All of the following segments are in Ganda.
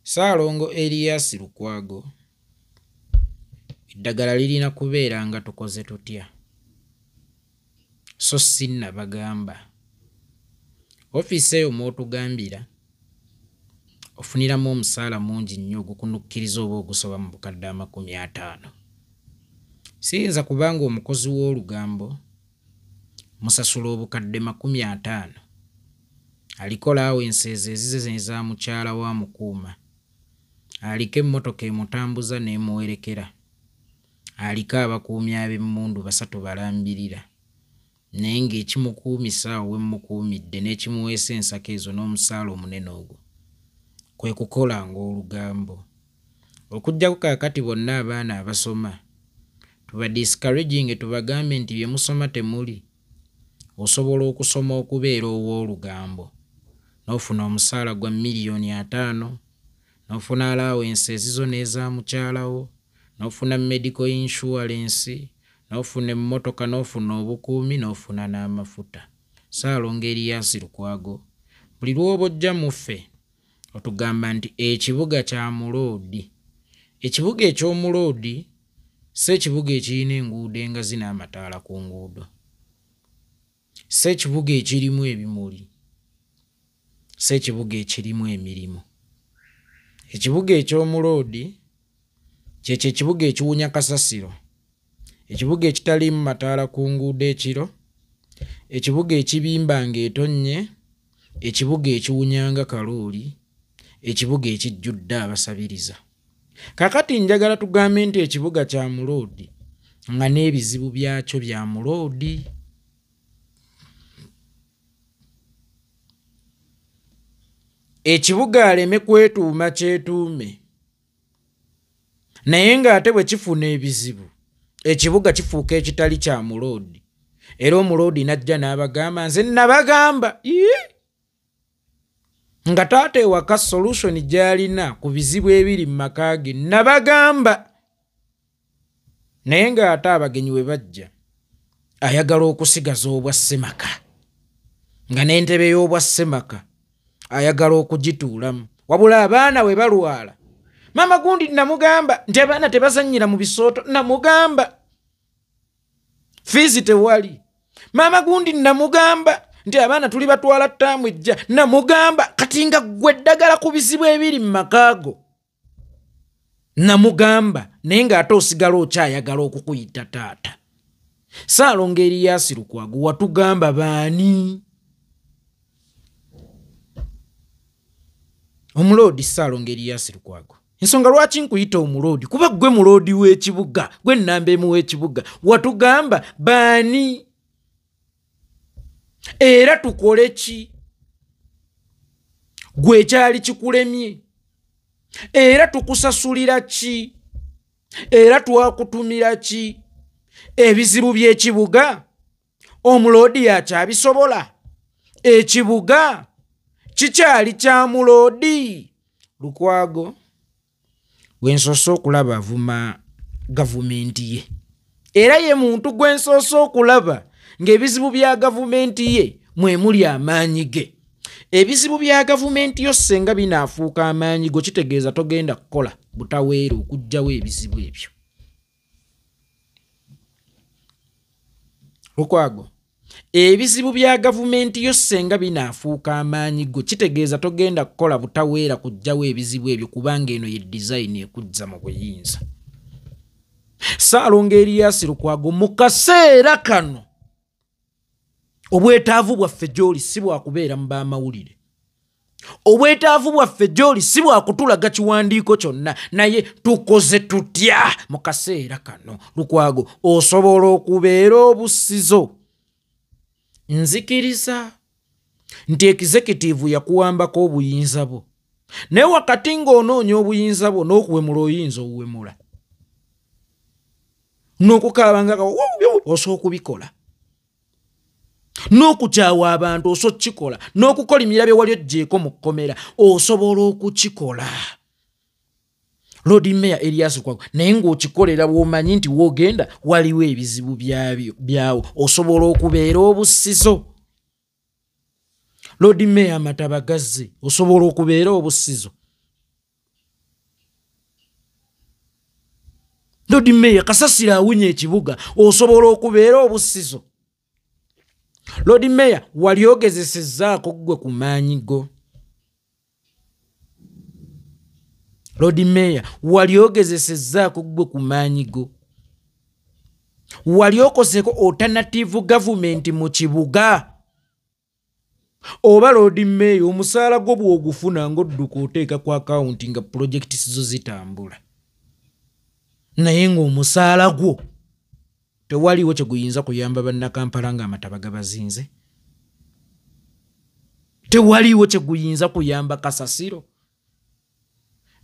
Ssaalongo Erias Lukwago, eddagala lirina kubeera nga tukoze tutya? So si nnabagamba. Ofiisi eyo mw'otugambira ofuniramu omusaala mungi nnyo ogukunukkiriza oba ogusoba mu bukadde 50. Siyinza kuba ng'omukozi w'olugambo musasula obukadde 50 aliko laawensi ezo ezize n'eza mukyala wa mukuuma, aliko emmotoka emutambuza n'emuwerekera, aliko abakuumi ab'emmundu 3 balambirira, naye ng'ekimukuumisa awo we mmukuumidde n'ekimuweesa ensako ezo n'omusaala omunene ogwo kwe kukolanga olugambo. Okuggyako kaakati bonna abaana abasoma tubadiscouraginge tubagambe nti bye musoma temuli, osobola okusoma okubeera ow'olugambo n'ofuna omusaala gwa 50 million, n'ofuna allowance ezizo n'eza mukyala wo, n'ofuna medical insurance, n'ofuna emmotoka, n'ofuna obukuumi, n'ofuna n'amafuta. Ssaalongo Erias Lukwago, buli lw'oba ojja mu ffe otugamba nti ekibuga kya muloodi. Ekibuga eky'omuloodi si ekibuga ekirina enguudo engazi n'amataala ku nguudo, si ekibuga ekirimu ebimuli, si ekibuga ekirimu emirimu. Ekibuga eky'omuloodi kyekyo ekibuga ekiwunya kasasiro, ekibuga ekitaliimu mataala ku nguudo ekiro, ekibuga ekibimba ng'etonnye, ekibuga ekiwunyanga kalooli, ekibuga ekijjudde abasabiriza. Kaakati njagala tugambe nti ekibuga kya muloodi nga n'ebizibu byakyo bya muloodi. Ekibuga aleme kwetuuma kyetuume, naye ng'ate bwe kifuna ebizibu ekibuga kifuuka ekitali kya muloodi. Era omuloodi n'ajja n'abagamba nze nabagamba nga taata ewaka solution gy'alina ku bizibu ebiri mu maka ge nabagamba, naye ng'ate abagenyi we bajja ayagala okusigaza obwa ssemaka, nga n'entebe y'obwa ssemaka ayagala okugituulamu. Wabula abaana we balwala, maama gundi namugamba nti abaana tebazannyira mu bisooto, namugamba fiizi tewali, maama gundi namugamba nti abaana tuli batwala ttaamu ejja, namugamba. Kati nga ggwe eddagala ku bizibu ebiri mu maka go namugamba, naye ng'ate osigala okyayagala okukuyita taata. Ssaalongo Erias Lukwago, watugamba baani? Omuloodi Ssaalongo Erias Lukwago. Ensonga lwaki nkuyita omuloodi, kuba ggwe muloodi w'ekibuga, gwe nnamba emu w'ekibuga. Watugamba baani? Era tukole ki? Gwe ekyali kikulemye? Era tukusasulira ki? Era twakutumira ki? Ebizibu by'ekibuga omuloodi yakyabisobola? Ekibuga kikyali kya muloodi? Lukwago gwe nsoose okulaba avuma gavumenti ye, era ye muntu gwe nsoose okulaba ng'ebizibu bya gavumenti ye mwe muli amaanyi ge. Ebizibu bya gavumenti yo ssenga binaafuuka amaanyi go, kitegeeza togenda kukola butaweera okuggyawo ebizibu ebyo. Lukwago, ebizibu bya gavumenti yo ssenga binaafuuka amaanyi go, kitegeeza togenda kukola butaweera kuggyawo ebizibu ebyo, kubanga eno ye design ekuzza mu buyinza. Ssaalongo Erias Lukwago, mu kaseera kano obwetaavu bwaffe gy'oli si bwa kubeera mu b'amawulire, obwetaavu bwaffe gy'oli si bwa kutulaga kiwandiiko kyonna, naye tukoze tutya mu kaseera kano? Lukwago, osobola okubeera obusizo. Nzikiriza nti executive yakuwambako obuyinza bwo, naye wakati ng'onoonya obuyinza bwo n'okuwemula oyinza owemula, n'okukaaba nga osobola okubikola, n'okukyawa abantu osobola okukikola, n'okukolimira bye wali oggyeeko mu kkomera osobola okukikola. Lord Mayor Erias Lukwago, naye ng'okikolera bw'omanyi nti w'ogenda waliwo ebizibu byawo, osobola okubeera obusizo. Lord Mayor Amataba gazze, osobola okubeera obusizo. Lord Mayor, kasasiro awunya ekibuga, osobola okubeera obusizo. Lord Mayor, wali ogezesezzaako ggwe ku maanyi go. Lord Mayor, wali ogezesezzaako ggwe ku maanyi go. Wali okozeeko alternative government mu kibuga. Oba Lord Mayor, omusaala gwo bw'ogufuna ng'odduka oteeka ku akawunti nga projects zo zitambula. Naye ng'omusaala gwo tewaliwo kye guyinza kuyamba bannakampala ng'amataba gabazinze. Tewaliwo kye guyinza kuyamba kasasiro.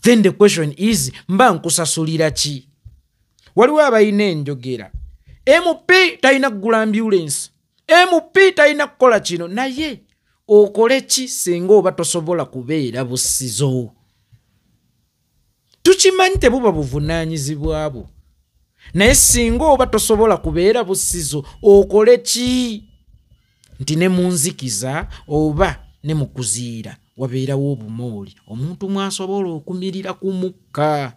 Then the question is, mba nkusasulira ki? Waliwo abalina enjogera. MP talina kugula ambulance. MP talina kukola kino. Naye okole ki singa oba tosobola kubeera busizo? Tukimanyi tebuba buvunaanyizibwa bwo. Naye singa oba tosobola kubeera busizo, okole ki? Nti ne mu nzikiza oba ne mu kuziira wabeerawo obumooli omuntu mw'asobola okumirira ku mukka.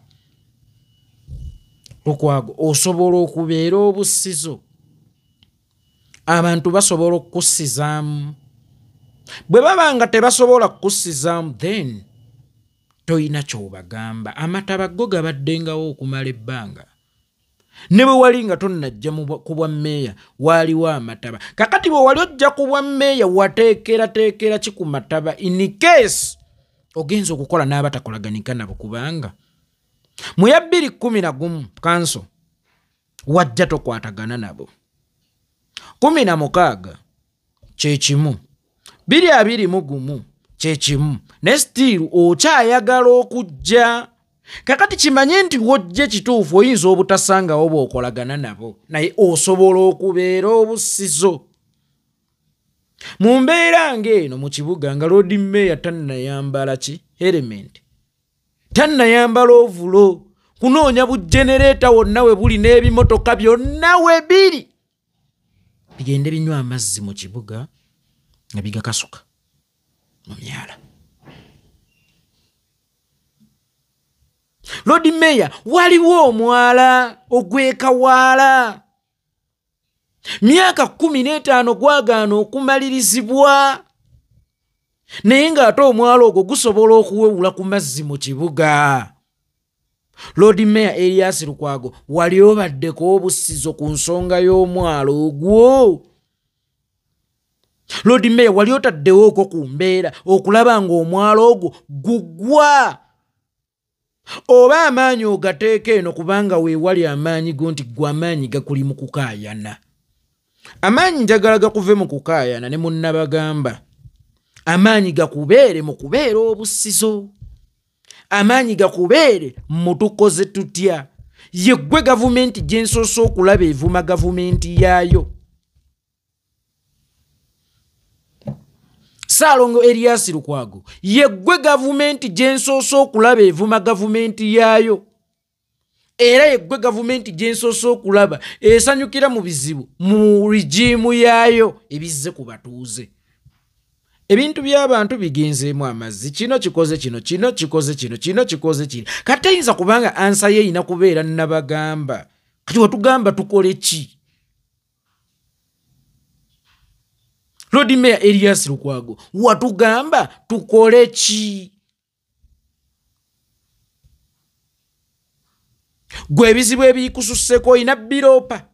Lukwago osobola okubeera obusizo. Abantu basobola okukussizaamu. Bwe baba nga tebasobola kukussizaamu, then toyina ky'obagamba. Amataba go gabaddengawo okumala ebbanga. Ne bwe wali nga tonnajja ku bwa mmeeya, waaliwo amataba. Kakati bwe wali ojja ku bwa mmeeya, wateekerateekera ki ku mataba? In case ogenza okukola n'abatakolaganika nabo, kubanga mu ya 2011 kanso wajja tokwatagana nabo. 16 kye kimu, 2021 kye kimu, ne still okyayagala okujja. Kakati kimanye nti wojja kituufu oyinza obutasangawo bw'okolagana nabo, naye osobola okubeera obusizo. Mu mbeera ng'eno mu kibuga nga Lord Mayor tannayambala ki helmet, tannayambala ovulo, kunoonya bujenereeta wonna we buli n'ebimotoka byonna we biri, bigende binywa amazzi mu kibuga nga bigakasuka mu myala. Lord Mayor, waliwo omwala ogw'ekawaala. Myaka 15 gwagaana okumalirizibwa, naye ng'ate omwala ogwo gusobola okuwewula ku mazzi mu kibuga. Lord Mayor Erias Lukwago, wali obaddeko obusizo ku nsonga y'omwala ogwo? Lord Mayor, wali otaddewooko ku mbeera okulaba ng'omwala ogwo gugwa? Oba amaanyi ogateeka eno, kubanga weewali amaanyi go nti gwe amaanyi gakuli mu kukaayana. Amaanyi njagala gakuve mu kukaayana ne munnabagamba. Amaanyi gakubeere mu kubeera obusizo. Amaanyi gakubeere mu tukoze tutya. Ye ggwe gavumenti gye nsoose okulaba evuma gavumenti yaayo. Ssaalongo Erias Lukwago, ye ggwe gavumenti gye nsoose okulaba evuma gavumenti yaayo. Era ye ggwe gavumenti gye nsoose okulaba esanyukira mu bizibu mu rigimu yaayo ebizze ku batuuze. Ebintu by'abantu bigenzeemu amazzi, kino kikoze kino, kino kikoze kino, kino kikoze kino. Kati teyinza kubanga ansa ye erina kubeera nnabagamba. Kati watugamba tukole ki? Lord Mayor Erias Lukwago, watugamba tukole ki? Gwe ebizibu ebikususseko olina biroopa.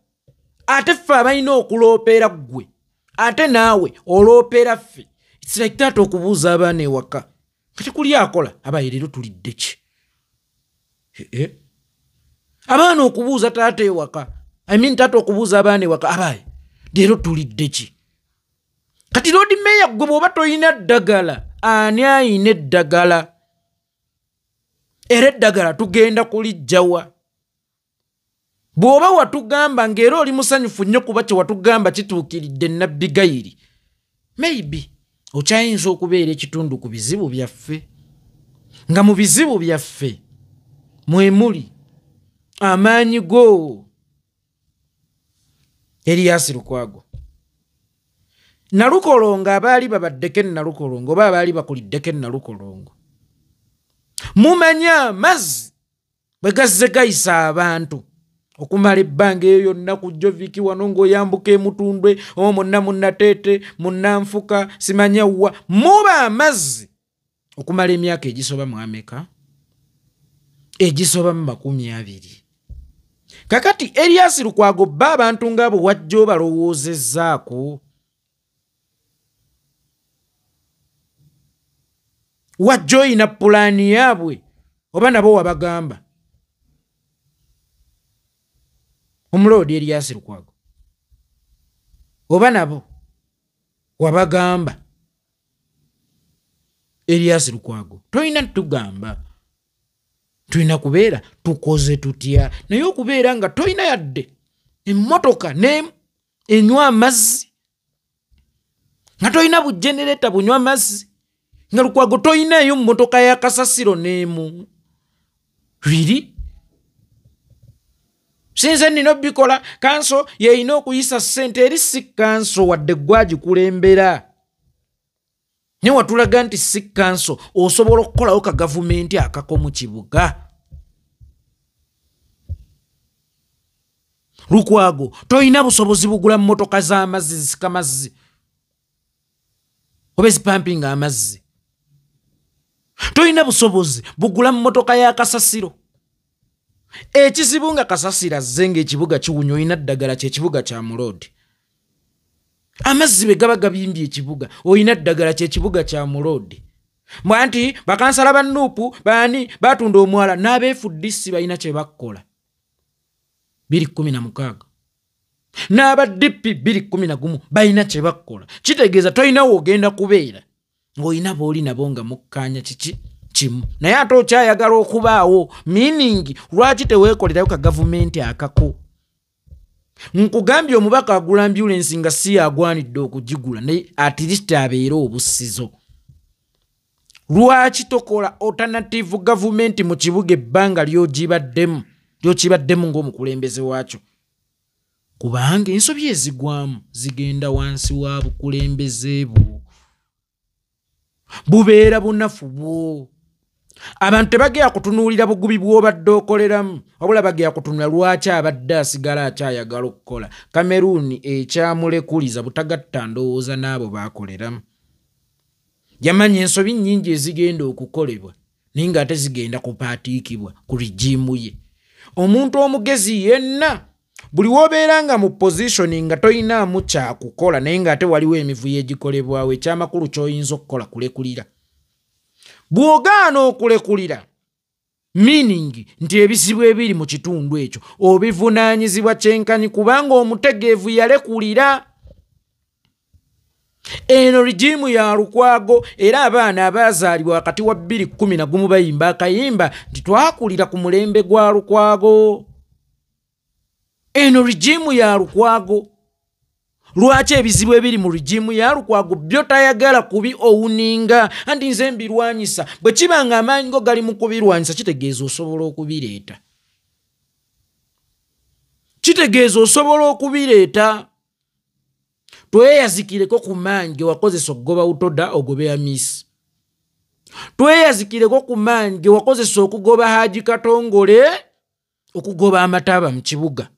Ate ffe abalina okuloopera ggwe, ate naawe oloopera ffe. It's like taata okubuuza abaana ewaka, kati kuli akola abaye leero tulidde ki? Abaana okubuuza taata ewaka, I mean taata okubuuza abaana ewaka, abaye leero tulidde ki? Kati Lord Mayor gwe bw'oba toyina ddagala, ani ayina eddagala? Era eddagala tugenda kuliggyawa? Bw'oba watugamba ng'era oli musanyufu nnyo kuba kye watugamba kituukiridde Nabbi Gayiri, maybe okyayinza okubeera ekitundu ku bizibu byaffe. Nga mu bizibu byaffe mwe muli amaanyi go. Erias Lukwago, Nalukolongo abaali babaddeko Nalukolongo oba abaali bakuliddeko Nalukolongo, mumanyi amazzi bwe gazze gayisa abantu. Okumala ebbanga eyo yonna ku Joviki wano ng'oyambuka emutundwe oba monna munnateete munnanfuka simanya wa muba amazzi okumala emyaka egisoba mu ameka egisoba mu 20. Kakati Erias Lukwago bba abantu ng'abo wajja obalowoozezaako wajja oyina pulaani yaabwe oba nabo wabagamba omuloodi Erias Lukwago oba nabo wabagamba Erias Lukwago toyina tugamba tulina kubeera tukoze tutya naye okubeera nga toyina yadde emmotoka n'emu enywa amazzi nga toyina bujenereta bunywa amazzi nga Lukwago toyinayo mmotoka ya kasasiro n'emu riri sinze nina bikola kanso yeyina okuyisa ssente eri si kanso wadde gwagikulembera naye watulaga nti si kanso osobola okukolawo ka gavumenti akako mu kibuga. Lukwago toyina busobozi bugula mmotoka z'amazzi zisika mazzi oba ezipampinga amazzi toyina busobozi bugula mmotoka ya kasasiro. Ekizibu nga kasasiro azze ng'ekibuga kiwunya oyina ddagala ky'ekibuga kya muloodi. Amazzi bwe gaba gabimbye ekibuga oyina ddagala ky'ekibuga kya muloodi. Mbwa nti bakansala ba Nuupu baani batunda omwala n'abeefuddisi balina kye bakola 2016 n'aba DP 2011 balina kye bakola. Kitegeeza tolina w'ogenda kubeera ng'olina b'oli nabo nga mukkaanya kiki kimu naye ate okyayagala okubaawo meaning lwaki teweekolerayo ka gavumenti akako. Nkugambye omubaka agula ambulensi nga si yagwanidde okugigula naye at least abeere obusizo. Lwaki tokola alternative gavumenti mu kibuga ebbanga lyokibaddemu ng'omukulembeze waakyo? Kubanga ensobi ezigwamu zigenda wansi wa bukulembeze bwo bubeera bunafu bwo. Abantu tebagenda kutunuulira bugubi bw'obadde okoleramu wabula bagenda kutunula lwaki abadde asigala akyayagala okukola. Kameruuni ekyamulekuliza butagatta ndowooza n'abo baakoleramu. Yamanya ensobi nnyingi ezigenda okukolebwa naye ng'ate zigenda kupaatiikibwa ku rigimu ye. Omuntu omugezi yenna buli w'obeera nga mu position nga toyinaamu kyakukola naye ng'ate waliwo emivuyo egikolebwawo ekyamakulu ky'oyinza okukola kulekulira. Bw'ogaana okulekulira meaning nti ebizibu ebiri mu kitundu ekyo obivunaanyizibwa kyenkanyi kubanga omutegeevu yalekulira. Eno rigimu ya Lukwago era abaana abaazaalibwa wakati wa 2011 bayimba akayimba nti twakulira ku mulembe gwa Lukwago. Eno rigimu ya Lukwago. Lwaki ebizibu ebiri mu rigimu ya Lukwago byo tayagala kubi owuninga anti nze mbirwanyisa. Bwe kiba nga amaanyi go gali mu kubirwanyisa kitegeeza osobola okubireeta. Kitegeeza osobola okubireeta. Tweyazikireko ku maanyi ge wakozesa okugoba Utoda ogobe Amisi. Tweyazikireko ku maanyi ge wakozesa okugoba Haji Katongole okugoba amataba mu kibuga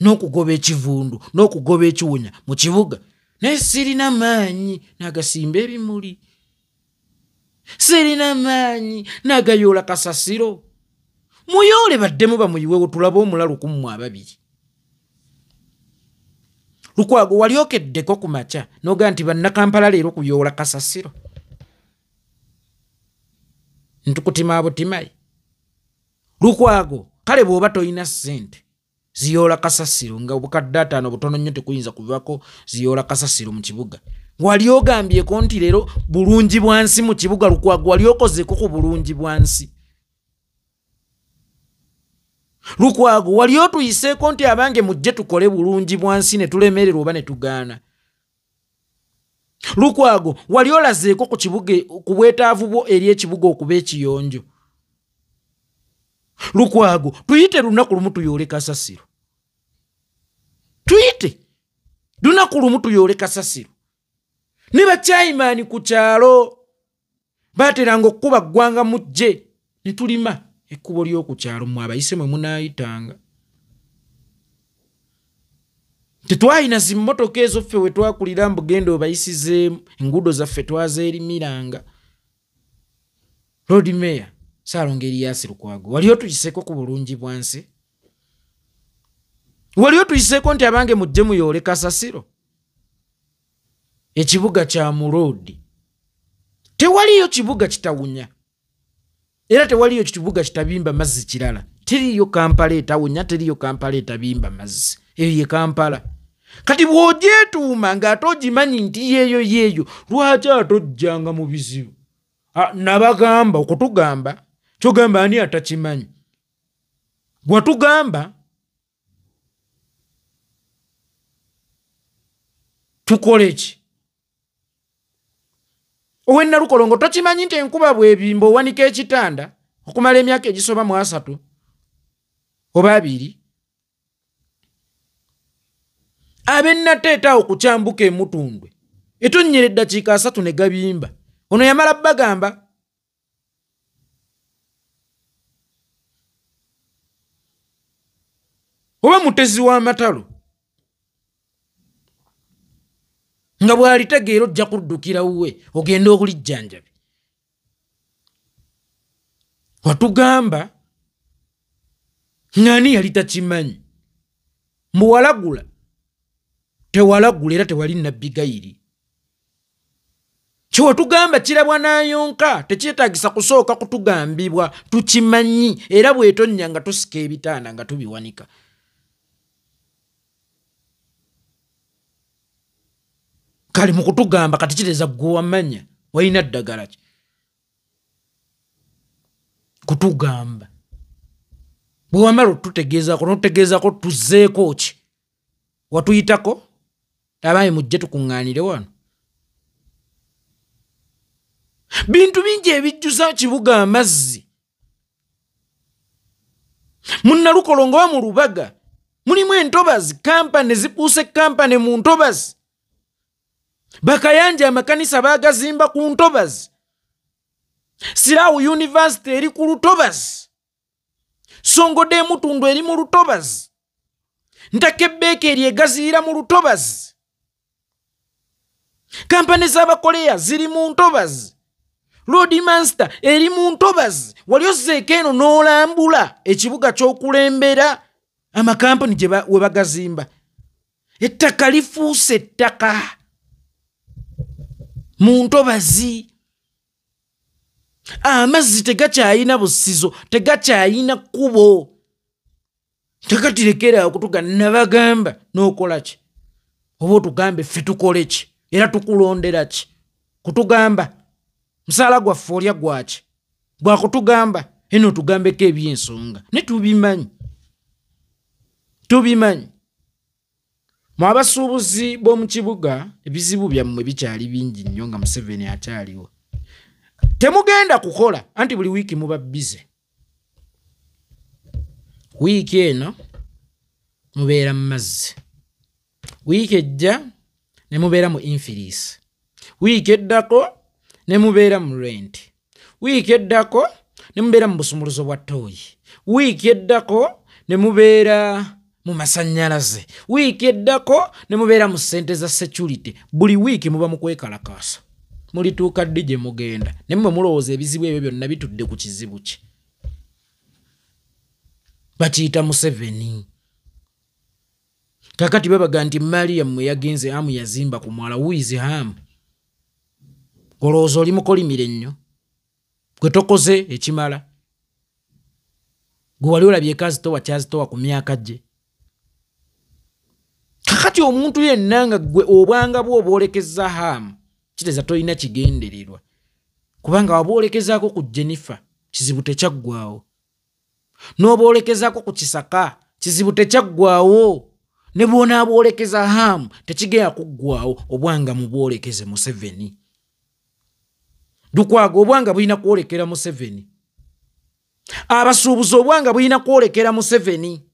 n'okugoba ekivundu n'okugoba ekiwunya mu kibuga. Naye sirina maanyi n'agasimba ebimuli, sirina maanyi n'agayoola kasasiro. Muyoole baddemu bamuyiwewo tulabe omulalu ku mmwe ababiri. Lukwago wali okeddeko ku makya n'ogamba nti bannakampala leero kuyoola kasasiro ntukutima butimayi. Lukwago kale bw'oba toyina ssente ziyoola kasasiro nga obukadde 5 butono nnyo tekuyinza kuvaako ziyoola kasasiro mu kibuga. Wali ogambyeko nti leero bulungi bwa nsi mu kibuga. Lukwago wali okozeeko ku bulungi bwa nsi. Lukwago wali otuyiseeko nti abange mujje tukole bulungi bwa nsi ne tulemererwa oba ne tugaana. Lukwago wali olazeeko ku kibuga ku bwetaavu bwo eri ekibuga okuba ekiyonjo. Lukwago tuyite lunaku lumu tuyoole kasasiro. Tuyite lunaku lumu tuyoole kasasiro. Ne bakyayimaani ku kyalo baateranga okukuba ggwanga mujje ne tulima ekkubo ly'oku kyalo mmwe abayise mwe munaayitanga. Tetwalina zimmotoka ezo ffe we twakulira mbu genda obayisizeemu, enguudo zaffe twazeerimiranga. Lord Mayor Ssaalongo Erias Lukwago, wali otuyiseeko ku bulungi bwa nsi? Wali otuyiseeko nti abange mujje muyoole kasasiro? Ekibuga kya muloodi. Tewaliyo kibuga kitawunya, era tewaliyo kibuga kitabimba mazzi kirala. Teriyo Kampala etawunya, teriyo Kampala etabimba mazzi. Eyo ye Kampala. Kati bw'ogyetuuma ng'ate ogimanyi nti yeeyo yeeyo, lwaki ate ojjanga mu bizibu? Nabagamba okutugamba, kyogamba ani atakimanyi? Gwatugamba tukole ki? Owe Nalukolongo tokimanyi nti enkuba bw'ebimba owanika ekitanda okumala emyaka egisoba mu 3 oba 2? Ab'ennateeta awo ku kyambuka emutundwe etonnyera eddakiika 3 ne gabimba. Ono yamala bagamba oba mutezi w'amatalo nga bw'alitegeera ojja kuddukira wuwe ogenda okulijjanjabi. Watugamba ng'ani yali takimanyi? Mbuwalagula tewalagula era tewali Nabbi Gayiri. Kyewatugamba kirabwa n'ayonka, tekyetaagisa kusooka kutugambibwa, tukimanyi era bw'etonnya nga tusika ebitanda nga tubiwanika. Kale mu kutugamba kati kitegeeza ggwe wamanya walina ddagala ki? Kutugamba bwe wamala otutegeezaako n'otutegeezaako tuzzeeko ki? Watuyitako abaami mujje tukuŋŋaanire wano. Bintu bingi ebijjuza kibuga amazzi. Mu Nalukolongo oba mu Lubaga mulimu entobazi, kampani zipuuse kampani mu ntobazi. Bakayanja amakanisa baagazimba ku ntobazi. Siraawo University eri ku lutobazi. Songodde Emutundu eri mu lutobazi. Ntakebbeeka eri egaziira mu lutobazi. Kampani z'Abakoleya ziri mu ntobazi. Lord Master eri mu ntobazi. Wali ozzeeko eno n'olambula ekibuga ky'okulembera amakampani gye we bagazimba. Ettaka lifuuse ettaka mu ntobazi. Amazzi tegakyayina busizo, tegakyayina kkubo. Tekatirekera okutuga nabagamba n'okola ki? Oba otugambe ffe tukole ki? Era tukulondera ki? Kutugamba musaala gwaffe olya gwaki? Gwakutugamba eno tugambeko eby'ensonga ne tubimanyi. Tubimanyi. Mwe abasuubuzi b'omu kibuga ebizibu byammwe bikyali bingi nnyo nga Museveni akyaliwo. Temugenda kukola anti buli wiiki muba bize. Wiiki eno mubeera mu mazzi. Wiiki ejja ne mubeera mu infiriisi. Wiiki eddako ne mubeera mu rent. Wiiki eddako ne mubeera mu busumuluzo bwa ttooyi. Wiiki eddako ne mubeera mu masannyalaze. Wiiki eddako ne mubeera mu ssente za security. Buli wiiki muba mu kwekalakaasa. Mulituuka ddi gye mugenda? Ne mmwe mulowooza ebizibu ebyo byonna bitudde ku kizibu ki? Bakiyita Museveni. Kakati babaga nti emmaali yammwe yagenze Hamu yazimba ku mwala. Who is Hamu? Olowooza oli mukolimire nnyo? Gwe tokoze ekimala. Gwe wali olabyeko azitowa kyazitowa ku myaka gye. Kakati omuntu yenna nga gwe obwanga bwo obwolekezza Hamu, kitegeeza tolina kigendererwa. Kubanga wabwolekezaako ku Jennifer, kizibu tekyaggwaawo. N'obwolekezaako ku Kisaka, kizibu tekyaggwaawo. Ne bw'onaabwolekeza Hamu, tekigenda kuggwaawo. Obwanga mubwolekeze Museveni. Lukwago obwanga bulina kwolekera Museveni. Abasuubuzi obwanga bulina kwolekera Museveni.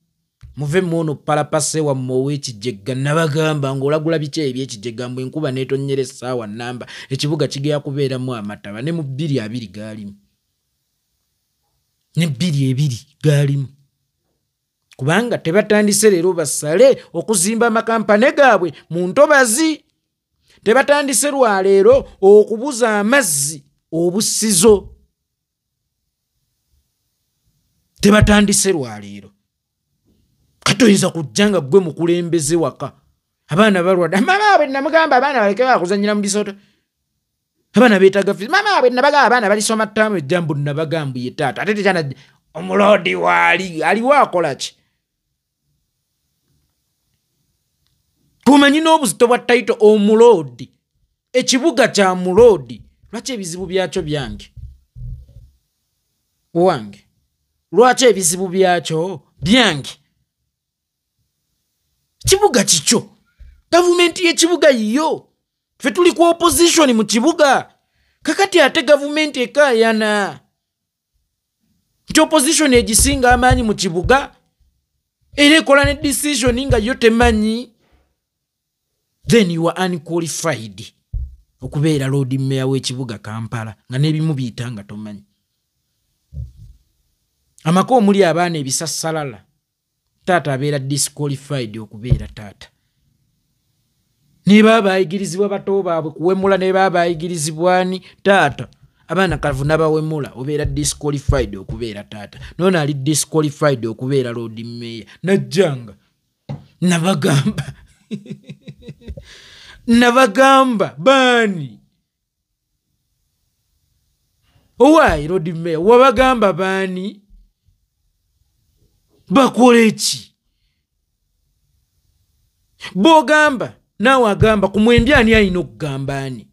Muve muono palapase wammwe ow'ekijegga. Nabagamba ng'olagula biki eby'ekijegga mbwe enkuba n'etonnyera essaawa nnamba ekibuga kigenda kubeeramu amataba. Ne mu 2020 gaalimu. Ne 2020 gaalimu. Kubanga tebatandise leero basale okuzimba amakampane gaabwe mu ntobazi. Tebatandise lwaleero okubuza amazzi obusizo. Tebatandise lwaleero. Kati oyinza kujja nga ggwe mukulembeze waka. Abaana balwadde. Mama waabwe namugamba abaana baleke bakuzannyira mu bisoto. Abaana beetaaga fees. Mama waabwe nabagamba abaana balisoma ttaamu ejjambu nabagamba ye taata. Ate tekyana omuloodi waali aliwo akola ki? Tumanyi n'obuzito bwa title omuloodi. Ekibuga kya muloodi. Lwaki ebizibu byakyo byange? Wange. Lwaki ebizibu byakyo byange? Kibuga kikyo. Gavumenti y'ekibuga yiyo. Ffe tuli ku opposition mu kibuga. Kakati ate gavumenti ekaayana. Nti opposition egisinga amaanyi mu kibuga era ekola ne decision nga yo temanyi. Then you are unqualified okubeera Lord Mayor w'ekibuga Kampala nga n'ebimu biyita nga tomanyi. Amaka omuli abaana ebisassalala, taata abeera disqualified okubeera taata. Ne baba bayigirizibwa bato baabwe kuwemula, ne baba bayigirizibwa ani taata. Abaana kavuna bawemula, obeera disqualified okubeera taata. Nono ali disqualified okubeera Lord Mayor. Najjanga nabagamba nabagamba baani owaayi Lord Mayor wabagamba baani bakole ki? Bw'ogamba naawe agamba ku mwembi ani alina okugamba ani?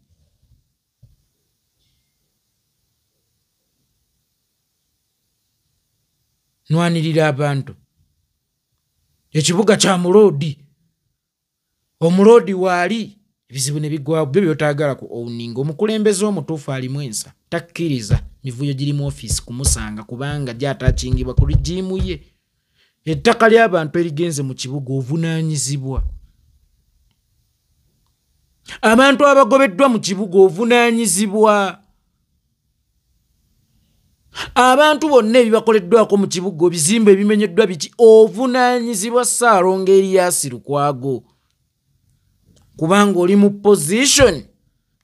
Nwanirira abantu. Ekibuga kya muloodi. Omuloodi waali ebizibu ne bigwawo byo by'otaagala ku owninga. Omukulembeze omutuufu alimu ensa takkiriza mivuyo giri mu ofiisi kumusanga kubanga gy'atakingibwa ku rigimu ye. Ettaka ly'abantu erigenze mu kibuga ovunaanyizibwa. Abantu abagobeddwa mu kibuga ovunaanyizibwa. Abantu bonna ebibakoleddwako mu kibuga ebizimbe ebimenyeddwa biki ovunaanyizibwa Ssaalongo Erias Lukwago. Kubanga oli mu position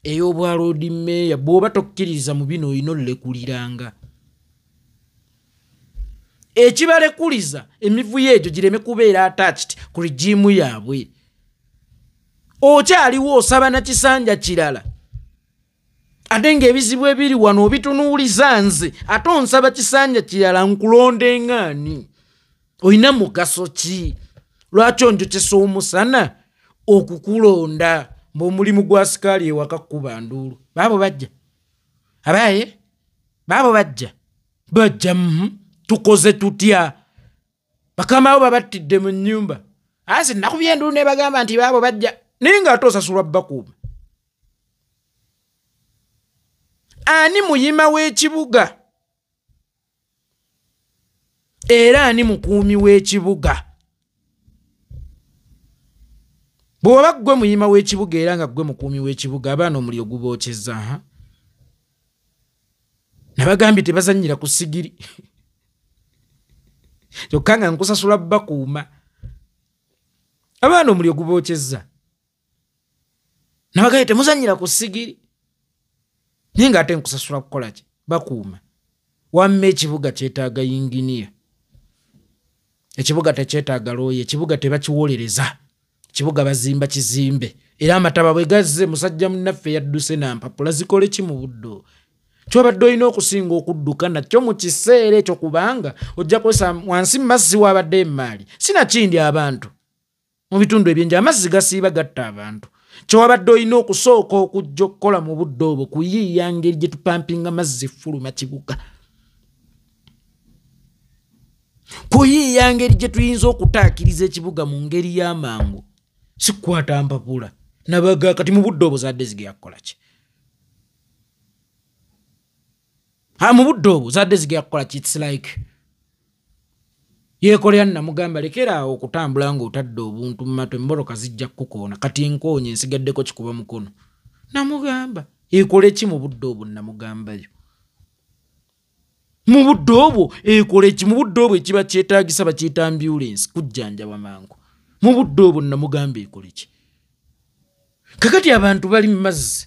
ey'obwa Lord Mayor, bw'oba tokkiriza mu bino olina ollekuliranga. Ekibalekuliza emivuyo egyo gireme kubeera attached ku rigimu yaabwe. Okyaliwo osaba na kisanja kirala. Ate ng'ebizibu ebiri wano obitunuuliza nze, ate onsaba kisanja kirala nkulonde ng'ani? Olina mugaso ki? Lwaki onjokyesa omusana okukulonda ng'omulimu gwa sikaali ewaka kkuba nduulu? Baabo bajja. Abaaye? Baabo bajja. Bajja tukoze tutya? Bakama bo babattidde mu nnyumba. Asi nakubye enduulu ne bagamba nti baabo bajja. Naye ng'ate osasulwa bakuuma. Ani muyima w'ekibuga? Era ani mukuumi w'ekibuga? Bw'oba ggwe muyima w'ekibuga era nga ggwe mukuumi w'ekibuga, abaana omuliro gubookyezza. Nabagambye tebazannyira ku sigiri. Kyokka nga nkusasula bakuuma. Abaana omuliro gubookyezza. Nabagambye temuzannyira ku sigiri. Naye ng'ate nkusasula kukola ki? Bakuuma. Wamma ekibuga kyetaaga yinginiya. Ekibuga tekyetaaga looya, ekibuga tebakiwolereza. Ekibuga bazimba kizimbe. Era amataba bwe gazze musajja munnaffe yadduse n'ampapula zikole ki mu budde? Ky'obadde olina okusinga okudduka nakyo mu kiseera ekyo kubanga ojja kwesa wansi mu mazzi wabadde emaali. Sinakindi abantu mu bitundu ebyenjawulo amazzi gasiiba gatta abantu. Kyewabadde olina okusooka okujja okukola mu budde obwo kuyiiya ngeri gye tupampinga mazzi fuluma kibuga. Kuyiiya ngeri gye tuyinza okutaakiriza ekibuga mu ngeri y'amangu. Si kukwata mpapula. Nabaga kati mu budde obwo zadde zigenda kukola ki? Mu budde obwo zadde zigenda kukola ki? It's like yeekolera namugamba lekera awo okutambula ng'otadde obuntu mu matu emmotoka zijja kukukoona kati nkoonye nsigaddeko kikuba mukono. Namugamba ekole ki mu budde obwo namugambayo. Mu budde obwo ekola eki? Mu budde obwo ekiba kyetaagisa bakiyita ambulensi, kujjanjaba mangu. Mu budde obwo namugamba ekola ki? Kakati abantu bali mu mazzi,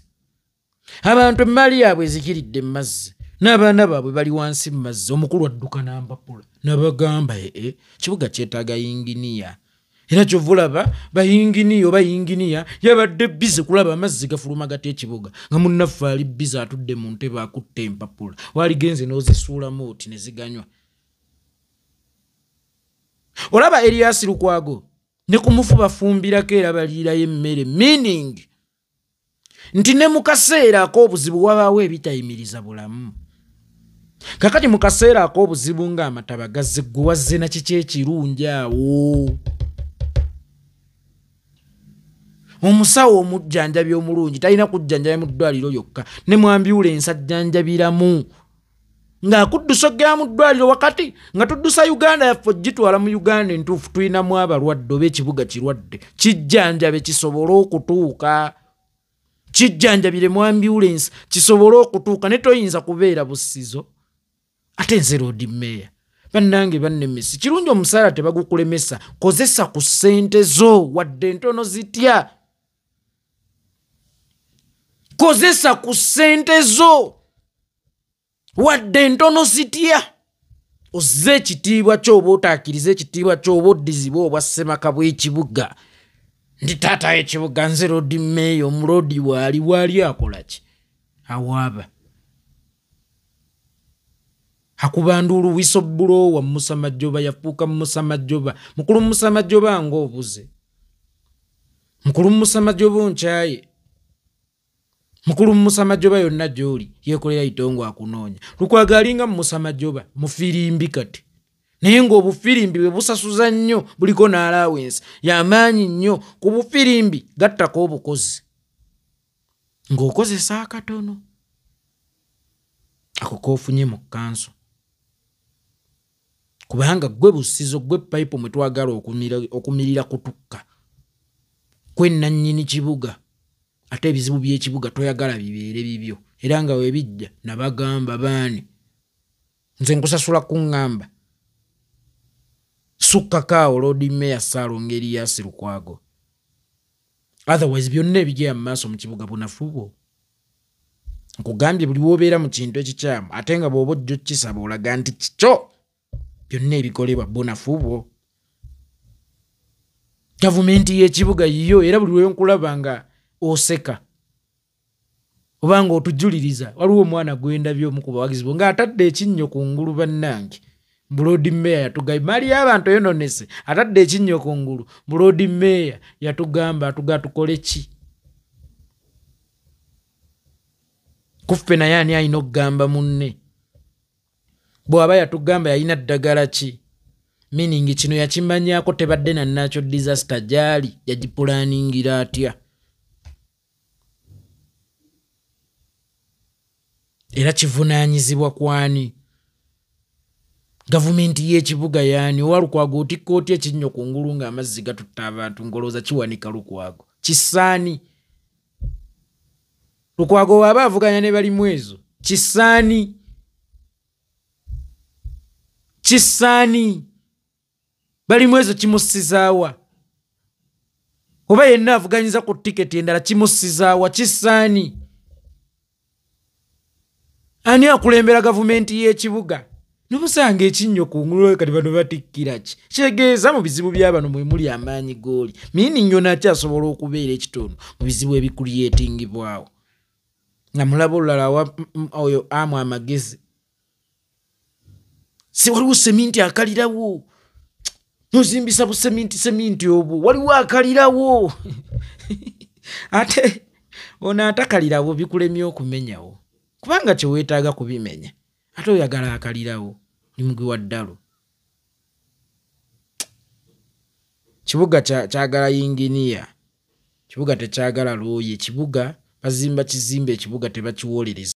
abantu emaali yaabwe ezikiridde mu mazzi, n'abaana baabwe bali wansi mu mazzi. Omukulu adduka n'ampapula. Nabagamba ee, kibuga kyetaaga yinginiya, era kyova olaba bayinginiya oba yinginiya yabadde busy kulaba amazzi gafuluma gatya ekibuga, nga munnaffe ali busy atudde mu ntebe akutte empapula, waligenze n'ozisuulamu oti ne ziganywa. Olaba Erias Lukwago ne ku mufu bafumbirako era baliirayo emmere, meaning nti ne mu kaseera ak'obuzibu wabaawo ebitayimiriza bulamu. Kakati mu kaseera ak'obuzibu ng'amataba gazze, gwe wazze na kiki ekirungi awo? Omusawo omujjanjabi omulungi talina kujjanjaba mu ddwaliro lyokka, ne mu ambulensi ajjanjabiramu ng'akuddusa ogenda mu ddwaliro. Wakati nga tuddusa Uganda yaffe ogitwala mu Uganda entuufu, tulinamu abalwadde oba ekibuga kirwadde, kijjanjabe kisobole okutuuka, kijjanjabire mu ambulensi kisobole okutuuka. Ne toyinza kubeera busizo. Ate nze Lord Mayor, bannange bannemesi, kirungi omusaala tebagukulemesa, kozesa ku ssente zo wadde entono zitya, kozesa ku ssente zo wadde entono zitya, ozze ekitiibwa kyo oba otaakiriza ekitiibwa kyo oba oddizibwa obwa ssemaka bw'ekibuga. Ndi taata w'ekibuga, nze Lord Mayor. Omuloodi waali waali akola ki? Awaaba akuba nduulu, whistleblower Musa Majoba yafuuka Musa Majoba. Mukulu Musa Majoba ng'obuze, mukulu Musa Majoba onkyaye, mukulu Musa Majoba yonna gy'oli yeekolera itongo akunoonya. Lukwago alinga Musa Majoba mufirimbi kati, naye ng'obufirimbi bwe busasuza nnyo, buliko n'allowance y'amaanyi nnyo. Ku bufirimbi gattako obukozi ng'okozesa akatono ako k'ofunye mu kkanso, kubanga gwe busizo, gwe payipu mwe twagala okumirira kutukka kwe nannyini kibuga. Ate ebizibu by'ekibuga toyagala bibeere bibyo, era nga webijja nabagamba baani, nze nkusasula kuŋŋamba sukkako awo Lord Mayor Ssaalongo Erias Lukwago, otherwise byonna ebigenda mu maaso mu kibuga bunafu bwo. Nkugambye buli w'obeera mu kintu ekikyamu, ate nga bw'oba ojja okukisaba olaga nti kikyo, byonna ebikolebwa bunafu bwo. Gavumenti y'ekibuga yiyo, era buli lwenkulaba nga oseka oba nga otujuliriza. Waliwo omwana gwendabye omu ku bawagizi bo ng'atadde ekinnyo ku ngulu. Bannange, mbu Lord Mayor yatugamba maali y'abantu eyononese, atadde ekinnyo ku ngulu, mbu Lord Mayor yatugamba atuga tukole ki? Kuffe naye ani alina okugamba munne? Bw'aba yatugamba yalina ddagala ki? Meaning kino yakimanyaako, tebadde na natural disaster gy'ali yagipulaningira atya? Era kivunaanyizibwa kwani? Gavumenti y'ekibuga yaani? Owa Lukwago otikka otya ekinnyo ku ngulu ng'amazzi gatutta abantu, ng'olowooza kiwanika Lukwago kisaani? Lukwago waaba avuganya ne Balimwezo, kisaani? Kisaani Balimwezo kimussizaawa? Oba yenna avuganyiza ku tiketi endala kimussizaawa? Kisaani? Ani akulembera gavumenti y'ekibuga? Nobusanga ekinnyo ku ngulu, kati bano batikkira ki? Kitegeeza mu bizibu bya bano mwe muli amaanyi gooli, meaning nnyo nakyasobola okubeera ekitundu mu bizibu ebikuliyetingibwawo. Nga mulaba olulala oyo amu amagezi, si waliwo seminti akalirawo, nozimbisa buseminti, seminti obwo waliwo akalirawo, ate ono atakalirawo bikulemye okumenyawo, kubanga kyeweetaaga kubimenya, ate oyagala akalirawo oli mugwi wa ddalu. Kibuga kyagala yinginiya, kibuga tekyagala looya. Ekibuga bazimba kizimbe, ekibuga tebakiwolereza.